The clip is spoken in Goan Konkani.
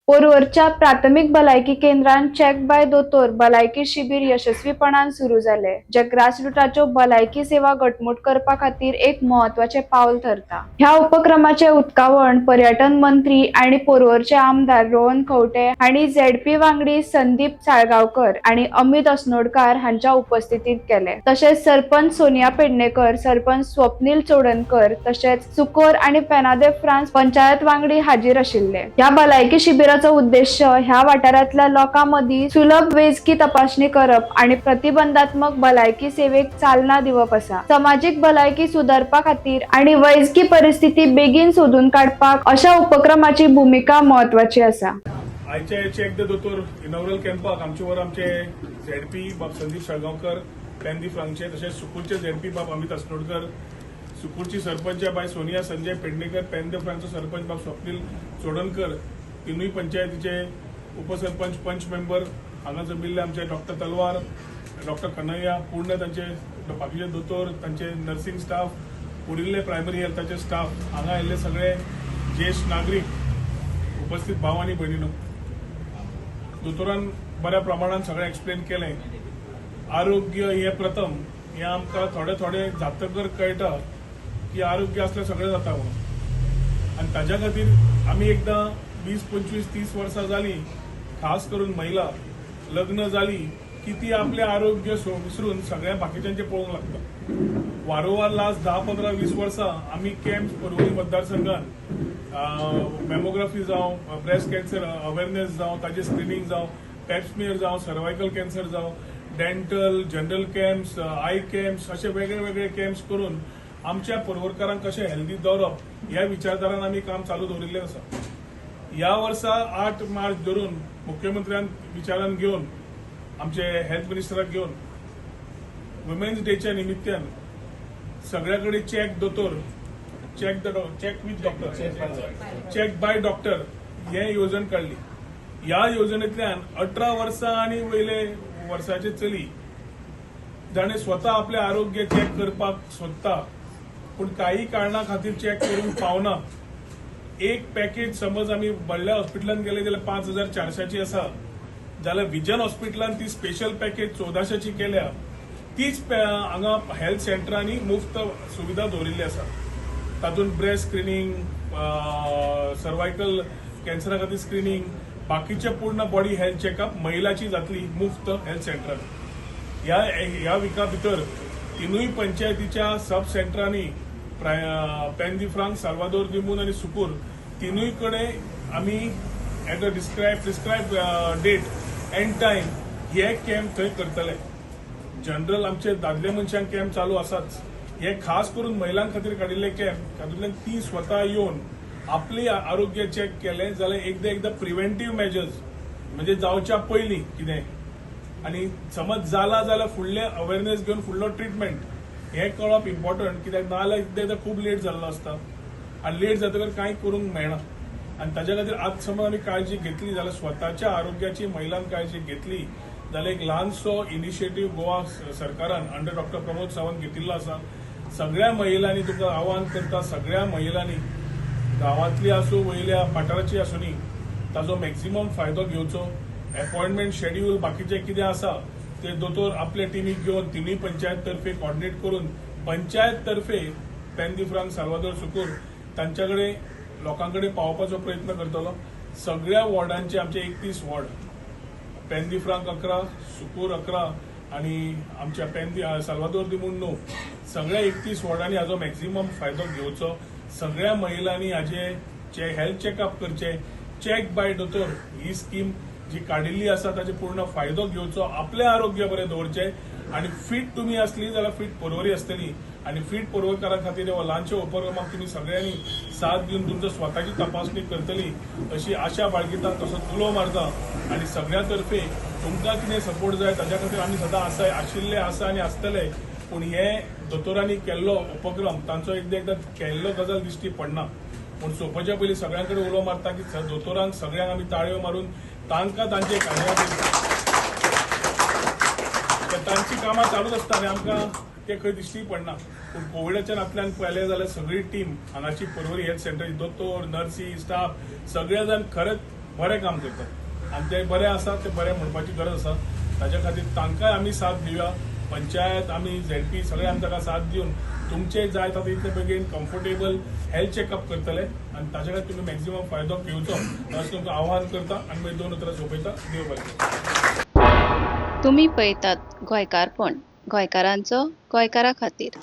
पोरवरच्या प्राथमिक भलायकी केंद्रान चेक बाय दोतोर भलायकी शिबीर यशस्वीपणान सुरू जाले, जे ग्रासरुटाच्यो भलायकी सेवा घटमूट करपा खातीर एक म्हत्वाचें पावल थरता. ह्या उपक्रमाचे उक्तावण पर्यटन मंत्री आनी पोरवरचे आमदार रोहन खंवटे हांणी झेडपी वांगडी संदीप साळगांवकर आनी अमित अस्नोडकार हांच्या उपस्थितीत केले. तशेंच सरपंच सोनिया पेडणेकर, सरपंच स्वप्नील चोडणकर, तशेंच सुकोर आनी पेना दे फ्रांस पंचायत वांगडी हाजीर आशिल्ले. ह्या भलायकी शिबिराचो उद्देश ह्या वाठारांतल्या लोकां मदीं सुलभ वैजकी तपासणी करप आनी प्रतिबंधात्मक भलायकी सेवेक चालना दिवप आसा. समाजीक भलायकी सुदारपा खातीर आनी वैजकी परिस्थिती बेगीन सोदून काडपाक अशा उपक्रमाची भुमिका म्हत्वाची आसा. आयच्या चेक the दोतोर इनॉग्रल कॅम्पाक आमचे वर आमचे झेडपी बाब संदीप साळगांवकर पेन दी फ्रांकचे, तशेंच सुकूरचे झेडपी बाब अमित अस्नोडकर, सुकूरची सरपंच बाय सोनिया संजय पेडणेकर, पेन दे फ्रांकचो सरपंच बाब स्वप्नील चोडणकर, तिनूय पंचायतीचे उपसरपंच, पंच मेंबर, हांगा जमिल्ले आमचे डॉक्टर तलवार, डॉक्टर कन्हैया, पूर्ण तांचे बाकीचे दोतोर, तांचे नर्सिंग स्टाफ, उरिल्ले प्रायमरी हेल्थाचे स्टाफ, हांगा आयिल्ले सगळे ज्येश्ठ नागरीक, उपस्थित भाव आनी भयणीनो, दोतोरान बऱ्या प्रमाणान सगळें एक्सप्लेन केलें. आरोग्य हें प्रथम हें आमकां थोडे थोडे जातकर कळटा की आरोग्य आसल्यार सगळें जाता म्हणून. आनी ताज्या खातीर आमी एकदां 20, 25, 30 वर्सां जालीं, खास करून महिला लग्न जाली की ती आपलें आरोग्य विसरून सगळ्या बाकीच्यांचें पळोवंक लागता. वारोवार लास्ट 10, 15, 20 वर्सां आमी कॅम्प पर्वरी मतदारसंघात मेमोग्राफी जावं, ब्रेस्ट कॅन्सर अवेरनेस जावं, ताजें स्क्रिनींग जावं, पॅपस्मियर जावं, सर्वायकल कॅन्सर जावं, dental, general camps, eye camps, असे वेगळे वेगळे कॅम्प्स करून आमच्या पर्वरकारांक कशें हेल्दी दवरप ह्या विचारधारान आमी काम चालू दवरिल्लें आसा. ह्या वर्सा 8 मार्च धरून मुख्यमंत्र्यान विचारान घेवन, आमचे हेल्थ मिनिस्टराक घेवन, वुमेन्स डेच्या निमित्तान सगळ्या कडेन चेक दोतोर, check with doctor, check by doctor हे येवजण काडली. ह्या येवजणेंतल्यान 18 वर्सां आनी वयले वर्साचे चली जाणें स्वता आपलें आरोग्य चॅक करपाक सोदता पूण काही कारणा खातीर चॅक करूंक पावना, एक पॅकेज समज आमी व्हडल्या हॉस्पिटलान गेले जाल्यार 5400ची आसा, जाल्यार विजन हॉस्पिटलान ती स्पेशल पॅकेज 1400ची केल्या. तीच हांगा हेल्थ सेंटरांनी मुफ्त सुविधा दवरिल्ली आसा. तातूंत ब्रेस्ट स्क्रिनींग, सर्वायकल कॅन्सरा खातीर स्क्रिनींग, बाकीचे पूर्ण बॉडी हेल्थ चेकअप महिलाची जातली मुफ्त हेल्थ सेंटरान. ह्या ह्या विका भितर तिनूय पंचायतीच्या सब सेंटरांनी, पेन दी फ्रांक, साल्वादोर दिमून आनी सुकूर, तिनूय कडेन आमी at a prescribe date and time हे कॅम्प थंय करतले. जनरल आमचे दादले मनशांक कॅम्प चालू आसाच. हे खास करून महिलां खातीर काडिल्ले कॅम्प, तातूंतल्यान ती स्वता येवन आपली आरोग्य चॅक केलें जाल्यार एकदां एकदां प्रिव्हेंटीव मेजर्स, म्हणजे जावच्या पयलीं कितें आनी समज जाला जाल्यार फुडले अवेरनेस घेवन फुडलो ट्रिटमेंट हें कळप इम्पॉर्टंट. कित्याक नाजाल्यार एकदां एकदां खूब लेट जाल्लो आसता आनी लेट जातकर कांय करूंक मेळना. आनी ताज्या खातीर आज समज आमी काळजी घेतली जाल्यार, स्वताच्या आरोग्याची महिलान काळजी घेतली जाल्यार, एक ल्हानसो इनिशिएटीव गोवा सरकारान अंडर डॉक्टर प्रमोद सावंत घेतिल्लो आसा. सगळ्या महिलांनी, तुमकां आवाहन करता, सगळ्या महिलांनी, गांवांतली आसूं, वयल्या पठाराची आसूं न्ही, ताजो मॅक्झिमम फायदो घेवचो. अपॉयंटमेंट शेड्यूल बाकीचे कितें आसा ते दोतोर आपले टिमीक घेवन तिनूय पंचायत तर्फे कॉर्डिनेट करून, पंचायत तर्फे पेन दी फ्रांक, साल्वादोर, सुकूर तांच्या कडेन लोकां कडेन पावोवपाचो प्रयत्न करतलो. सगळ्या वॉर्डांचे, आमचे 31 वॉर्ड, पेन दी फ्रांक 11, सुकूर 11 आणि आमच्या पेन दी साल्वादोर दी म्हूण 9, सगळ्या 31 वॉर्डांनी हाजो मॅक्झिमम फायदो घेवचो. सगळ्या महिलांनी हाजे हेल्थ चेकअप करचे. चेक बाय दोतोर ही स्कीम जी काडिल्ली आसा ताचे पूर्ण फायदो घेवचो, आपलें आरोग्य बरें दवरचें आनी फिट तुमी आसली जाल्यार फिट पर्वरी आसतली. आनी फिट पर्वरकारां खातीर हो ल्हानशा उपक्रमाक तुमी सगळ्यांनी साथ दिवन तुमच्या स्वताची तपासणी करतली अशी आशा बाळगिता, तसो उलो मारता आनी सगळ्या तर्फे तुमकां कितें सपोर्ट जाय ताज्या खातीर आमी सदां आसा, आशिल्ले आसा आनी आसतले. पूण हे दोतोरांनी केल्लो उपक्रम तांचो एकदां एकदां केल्लो गजाल दिश्टी पडना पूण सोंपच्या पयलीं सगळ्यां कडेन उलो मारता की दोतोरांक सगळ्यांक आमी ताळयो मारून तांकां तांचे कार्या तांची कामां चालूच आसता आनी आमकां ते खंय दिश्टी पडना. पूण कोविडाच्या नातल्यान पळयलें जाल्यार सगळी टीम हांगाची पर्वरी हेल्थ सेंटरची, दोतोर, नर्सी, स्टाफ, सगळे जाण खरेंच बरें काम करतात आनी ते बरें आसा, ते बरें म्हणपाची गरज आसा. ताच्या खातीर तांकांय आमी साथ दिवया. पंचायत, आमी झेडपी सगळे आमी ताका साथ दिवन तुमचे जाय जाता तितले बेगीन कम्फर्टेबल हेल्थ चॅकअप करतले आनी ताच्या खातीर तुमी मॅक्झिमम फायदो घेवचो अशें तुमकां आव्हान करता आनी मागीर दोन उतरां सोंपयता. देव बरें करूं. तुमी पळयतात गोंयकारपण, गोंयकारांचो गोंयकारा खातीर.